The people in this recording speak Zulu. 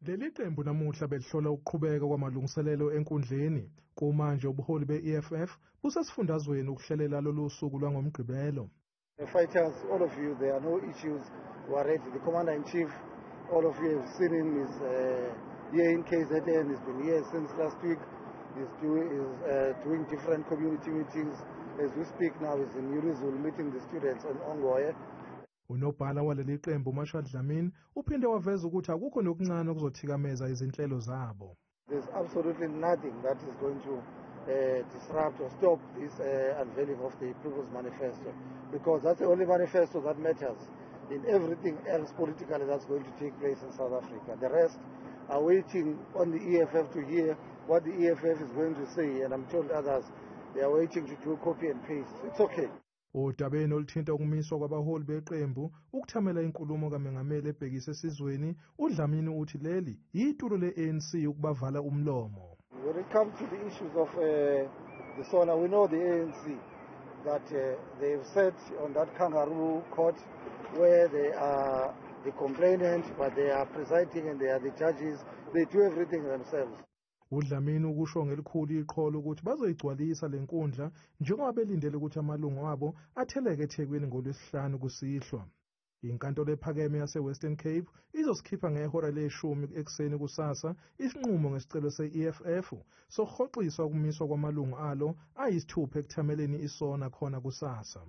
Leli qembu namuhla belihlola ukuqhubeka kwamalungiselelo enkundleni. Kumanje ubuholi be-EFF busesifundazweni ukuhlelela lolu suku lwangoMgqibelo. The fighters, all of you, there are no issues. We are ready. The commander-in-chief, all of you have seen him, is here in KZN. He's been here since last week. He's doing different community meetings. As we speak now, he's in Urizul meeting the students on Ongoye. Unobhala waleli qembu uMarshall Dlamini uphinde waveza ukuthi akukho nokuncane okuzothikameza izinhlelo zabo. There's absolutely nothing that is going to disrupt or stop this unveiling of the People's Manifesto, because that's the only manifesto that matters in everything else politically that's going to take place in South Africa. The rest are waiting on the EFF to hear what the EFF is going to say, and I'm told others, they are waiting to do copy and paste. It's okay. Odabeni oluthinta ukumiswa kwabaholi beqembu ukuthamela inkulumo kaMengameli ebhekise esizweni, uDlamini uthi leli yitulo le-ANC ukubavala umlomo. When it comes to the issues of the SONA, we know the ANC that they've sat on that kangaroo court where they are the complainant, but they are presiding and they are the judges. They do everything themselves. UDlamini ukusho ngelikhulu iqholo ukuthi bazoyigcwalisa le nkundla njengoba belindele ukuthi amalungu abo atheleke eThekwini ngoLwesihlanu kusihlwa. Inkantolo ephakeme yase-Western Cape izosikhipha ngehora leshumi ekuseni kusasa isinqumo ngesicelo se-EFF sokuhoxiswa ukumiswa kwamalungu alo ayisithupha ekuthameleni iSONA khona kusasa.